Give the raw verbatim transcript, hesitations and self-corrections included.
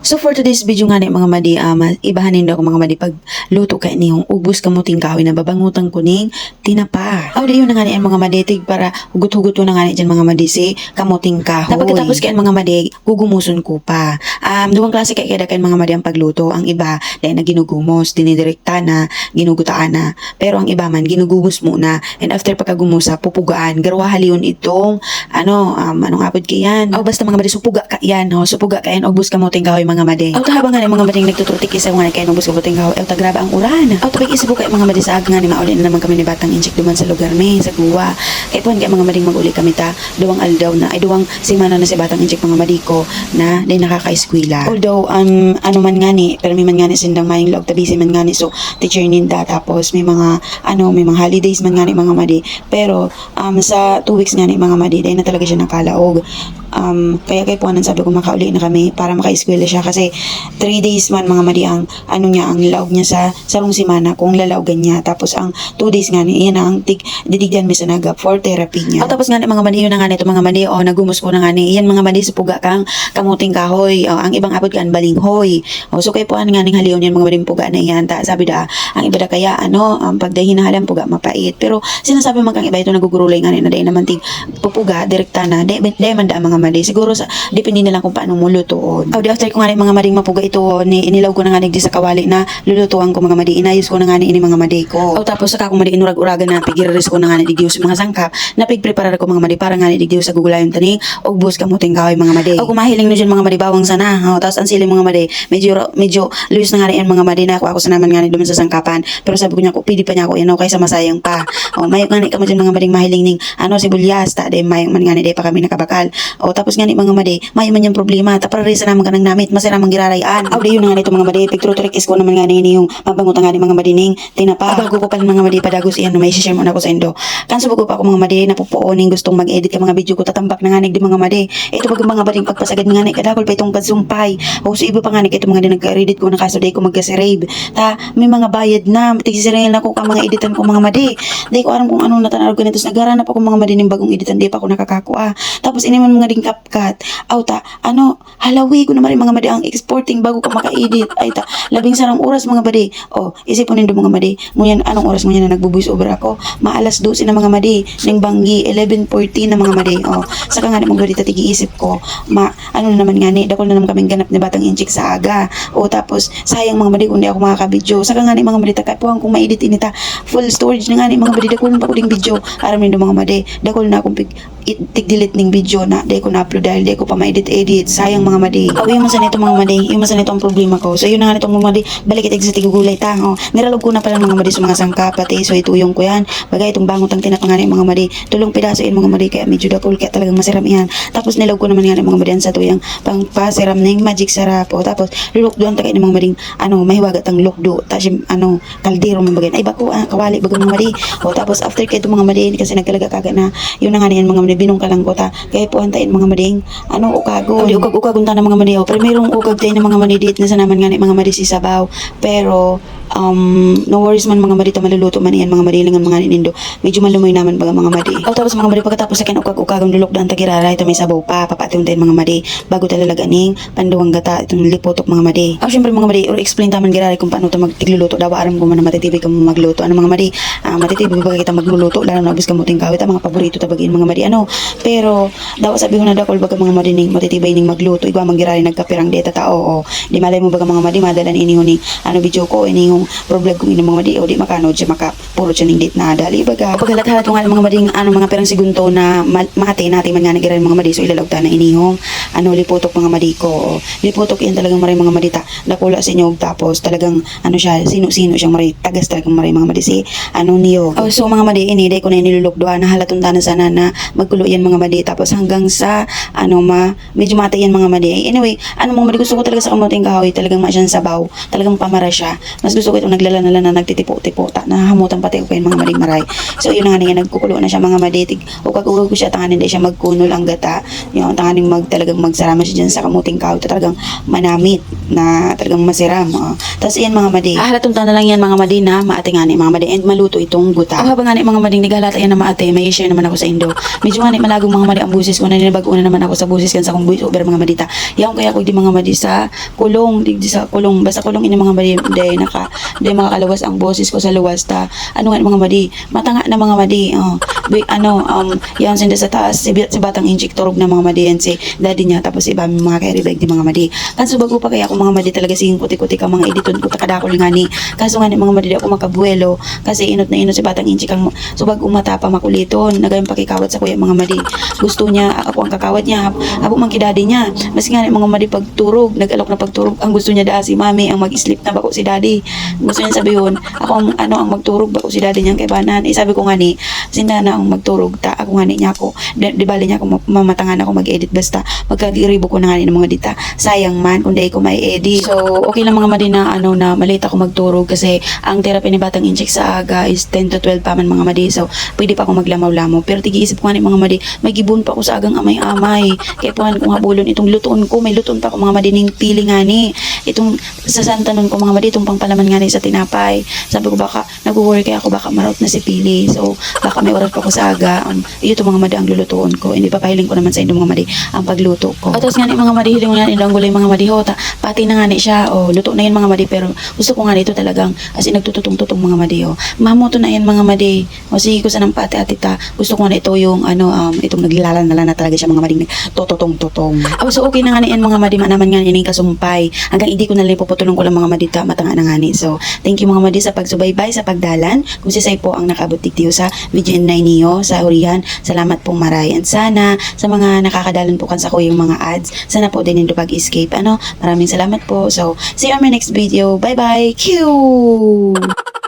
So for today's video ngani, mga madi, ah, ma-, ibahan nindo ako, mga madi, pagluto kaini ning ugbos kamuting kahoy na babangutan ko ning tinapa. Aw, di yun na ngani yan, mga madi, tig para hugot-hugot na ngani dyan, mga madi, si kamuting kahoy. Na pagkatapos kayan, mga madi, gugumuson ko pa. Um, duwang klase kaya, kaya kayan, mga madi, ang pagluto. Ang iba, dahil na ginugumos, dinidirekta na, ginugutaan na. Pero ang iba man, ginugumos muna. And after pagkagumusa, pupugaan. Garo hahalion itong ano, um, anong apod kayan? Oh, basta, mga madi, supuga kayan, ho. Supuga kayan, ugbos kamuting kahoy, mga madi. Aw, ta habang ngani, mga mading, nagtuturtik isa ngani kayan, ugbos kamuting kahoy. Aw, ta grabe ang uran. Aw, ta pag-isip ko kaya, mga madi, sa aga ngani, mauli na naman kami ni Batang Inchik duman sa lugar mi, sa Guwa. Kaya puhan kaya, mga mading, mag-uli kami ta. Duwang aldaw na, ay, duwang semana na si Batang Inchik, mga madi ko, na di nakakaeskwela. Although, um, ano man ngani, pero may man ngani sindang mayong laog ta busy man ngani. So, teacher ninda, tapos may mga, ano, may mga holidays man ngani, mga madi. Pero, um, sa two weeks ngani, mga madi, dahil na talaga siya nakalaog. Um, kaya kay puwanan sabi ko, makauli na kami para makaeskwela siya. Kasi three days man, mga madi, ang ano niya, ang laog niya sa sarong semana kung lalaogan niya. Tapos ang two days ngani, iyan ang tig-, didigdan mi sa Naga for therapy niya. At tapos ngani, mga madi, yun na ngani ito, mga madi, o, nagumos ko na ngani. Iyan, mga madi, supuga kang kamuting kahoy. O, ang ibang apod kan balinghoy. O, so kay puan nga ning halion yan, mga mading puga na iyan. Ta, sabi da, ang iba da kaya, ano, um, pag dai hinahalang puga, mapait. Pero sinasabi man kang iba ito, nagugurulay nga na dai naman tig pupuga, direkta na. Dai, dai man da, mga madi. Siguro sa, depende na lang kung paano mo lutuon. Aw, di after ko nga ni, mga mading, mapuga ito, ni, inilaw ko na nga ni di sa kawali na lulutuan ko, mga madi. Inayos ko na nga ni ini, mga madi ko. Aw, tapos saka ko, madi, inurag-uragan na, pigiriris ko na nga ni digdi sa mga sangkap, na pigpreparar ko, mga madi, para nga ni digdi sa gugulayon tani, ugbos kamuting kahoy, mga madi. O, kung mahiling no dyan, mga madi, bawang sana. O, tapos ang siling, mga madi, medyo ra-, medyo luyos na nga rin, mga madi, na ako, ako sana man nga ni duman sa sangkapan. Pero sabi ko niya, "Ko, pwede pa niya ako, you know, kaysa masayang pa." O, mayo nga ni kamo dyan, mga mading, mahiling ning, ano, sibuyas, ta, di, mayo man nga ni, di pa kami nakabakal. O, tapos nga ni, mga madi, mayo man yung problema. Ta, para rin sana man ka nang namit, masira man giraray an. Aw, di yun na nga nito, mga madi, pigturuturik is ko naman nga ni, yung mabangot nga ni, mga madi, ning tinapa. Ah, bago ko pa, mga madi, padagos iyan, no, may share muna ako sa indo. Kan subog ko pa ako, mga madi, napupuo ning gustong mag-edit ka mga video ko, tatambak na nga ni, di, mga madi. Ito pag mga mading pagpasagad nga ni, kadakol pa itong pagsumpay. O, sa iba pa nga ni, ito mga di nagka-edit ko na kaso di ko magkasirave. Ta, may mga bayad na, tigsisiril na ko ka mga editan ko, mga madi. Di ko aram kung ano na tanarog ganito. Nagharanap ako, mga madi, ning bagong editan, di pa ako nakakakua. Tapos, ini man mga ding kapkat. Aw, ta, ano, halawi ko naman rin, mga madi, ang exporting bago ka maka-edit. Ay, ta, labing sarang oras, mga madi. O, isipon nindo, mga madi. Ngunyan, anong oras ngunyan na nagbo-voice over ako? Maalas dose na, mga madi. Ning banggi, eleven fourteen na, mga madi. O, saka nga ni, mga madi, ta, tig-iisip ko, ma-, ano na naman nga ni, dakul na naman kaming ganap ni Batang Inchik sa aga. O, tapos, sayang, mga madi, kung di ako makakabidyo. Saka nga ni, mga madi, ta, kaipuhan kong ma-edit ini ta. Full storage na nga ni, mga madi, dakul na pa ko ding video. Aram nindo, mga madi, dakul na akong pig-, i-, tig-delete ning video na di ko na-upload dahil di ko pa ma-edit-edit. Sayang, mga madi. Aw, iyo man sana ito, mga madi. Iyo man sana ito ang problema ko. So, yun na nga nitong, mga madi. Balik kita sa tigugulay ta. O, niralog ko na pala, mga madi, sa mga sangkap, pati so ituyong ko yan. Bagay, itong bangot ang tinapa nga ni, mga madi. Tulong pidaso yan, mga madi. Kaya medyo dakul, kaya talagang masiram yan. Tapos, nilaog ko naman nga ni, mga madi, ang sa tuyang pangpasiram ning Magic Sarap. O, tapos, lulukduan ta kayo ng mga mading, ano, mahiwaga tang lukdo. Tapos, yung, ano, kaldero man bagay. Ay, bako, ah, kawali baga, mga madi. O, tapos after kay ito, mga madi, kasi nagkalaga-kaga na, yun na nga niyan, mga madi, binungkalan ko ta. Kaya puhan tayo, mga mading, ano, ukagon. O, di ukag-ukagon ta na, mga madi. O, primerong ukag tayo na, mga madi, diit na sa naman nga ni, mga madi, si sabaw. Pero, um, no worries man, mga madi, ta maluluto man iyan, mga madi, lang ang mga nindo. Medyo malumoy naman baga, mga madi. O, tapos, mga madi, pagkatapos sa kinukag-ukagon, lulukdan ta giraray, ta may sabaw pa, papatihon tayo, mga madi. Bago ta lalagan ning panduwang gata, itong lipotok, mga madi. Aw, syempre, mga madi, or explain ta man giraray kung paano ta magtigluluto. Dawa aram ko man na matitibay kamo magluto. Ano, mga madi? Ah, matitibay baga kita magluluto, lalo na ubos kamuting kahoy, ta mga paborito ta baga yun, mga madi. Ano? Pero, dawa sabi ko na dakol baga, mga madi, ning matitibay ning magluto. Igwa man giraray nagkapirang dieta ta, oo. Di malay mo baga, mga madi, madala ni ini yung, ano, video ko, ini yung vlog kong ini, mga madi, o di makano siya maka puro siya ning date na dali, baga. Paghalat-halat ko nga ng mga mading, ano, mga pirang segundo na ma-, mati, nati man nga nag-iran mga madi, so ilalaog ta na inihong, ano, lipotok mga madi ko. O, lipotok yan talagang maray mga madi ta. Dakula sa inyog, tapos talagang, ano siya, sino-sino siyang maray, tagas talagang maray mga madi. Si, ano, niyog. Oh, so mga madi, ini, dai ko na inilulukduhan, nahalaton ta na sana na magkulo yan mga madi. Tapos hanggang sa, ano, ma-, medyo mati yan mga madi. Anyway, ano mga madi, gusto ko talaga sa kamuting kahoy, talagang ma siyang sabaw. Talagang pamara siya. Mas gusto itong naglalana-lana, nagtitipo-tipo, ta, nahahamutan pati ako kayan, mga madi, maray. So, yun na nga, nga nagkukulo na siya, mga madi. Tig-, ukag-ukag ko siya, tanganing di siya magkunol ang gata. Yun, tanganing mag-, talagang magsarama siya dyan sa kamuting kahoy. Ta, talagang manamit na talagang masiram. Oh. Tapos, yan, mga madi. Ah, halatong na lang yan, mga madi, na maate nga ni, mga madi. And maluto itong guta. Oh, habang nga ni, mga madi, naghahalata yan na maate, may share naman ako sa indo. Medyo nga ni malagong, mga madi, ang boses ko, naninibago na naman ako sa boses kan sa kong voice over, mga madi, ta. Yaon kaya ko di, mga madi, sa kulong, di, di sa kulong, basta kulong ini, mga madi, di, naka, di makakaluwas ang boses ko sa luwas, ta. Ano nga, mga madi, matanga na, mga madi, oh. Bi-, ano, um, yan sinda sa taas, si, Bi-, si Batang Inchik turog na, mga madi, yan si daddy niya, tapos iba mga kairibig di, mga madi. Kan subag pa kaya ako, mga madi, talaga siging kuti-kuti ka mga editon ko, ta kadakul nga ni. Kaso nga ni, mga madi, di ako makabuwelo, kasi inot na inot si Batang Inchik ang subag umata pa makuliton, nagayang pakikawat sa kuya, mga madi. Gusto niya, ako ang kakawat niya, hap-, habo man ki daddy niya. Maski nga ni, mga madi, pagturog, nag-alok na pagturog, ang gusto niya daa si mami ang mag-sleep na, bako si daddy. Gusto niya sabihon, ako ang, ano, ang magturog, bako si daddy niya ang kaibanan. Eh, sabi ko nga ni, sinda na ang magturog, ta, ako nga ni niya ako. Di, di bali niya ako ma-, mamatangan ako mag-edit, basta magkagiribo ko na nga ni ng mga dita. Sayang man kung dai ko ma-edit. So, okay lang, mga madi, na, ano, na malate ako magturog kasi ang therapy ni Batang Inchik sa aga is ten to twelve pa man, mga madi. So, pwede pa ako maglamaw-lamaw. Pero tigi-isip ko nga ni, mga madi, may gibon pa ako sa agang amay-amay. Kaya puhan kong habulon itong lutoon ko. May lutoon pa ako, mga madi, ning pili nga ni. Itong sasantanon ko, mga madi, itong pangpalaman nga ni sa tinapay. Sabi ko, baka nagwo-worry kaya ako, baka maraot na si pili. So, baka may oras pa ako sa aga. Um, iyo to, mga madi, ang lulutoon ko. Hindi, papahiling ko naman sa indo, mga madi, ang pagluto ko. At tapos nga ni, mga madi, hiling nga ni ang gulay, mga madi, ho, ta, pati na nga ni siya. Oh, luto na yun, mga madi, pero gusto ko nga nito talagang, as in, nagtututong-tutong, mga madi, ho. Mamoto na yan, mga madi. O sige, ko sanang pati ati ta. Gusto ko na ito yung, ano, um, itong naglalala na lang na talaga siya, mga mading tototong-totong. Oh, so okay na nga ni yan, mga madi, manaman nga ni yung kasumpay. Hanggang hindi ko na lang puputulong ko lang, mga madi, ta, matanga na nga ni. So, thank you, mga madi, sa pagsubaybay, sa pagdalan. Kung sisay po ang nakaabot digdiyo sa video na iniyo, sa hurihan, salamat pong maray. And sana, sa mga nakakadalan po kan sa ko yung mga ads, sana po din nindo pag-escape. Ano, maraming salamat po. So, see you on my next video. Bye-bye. Q!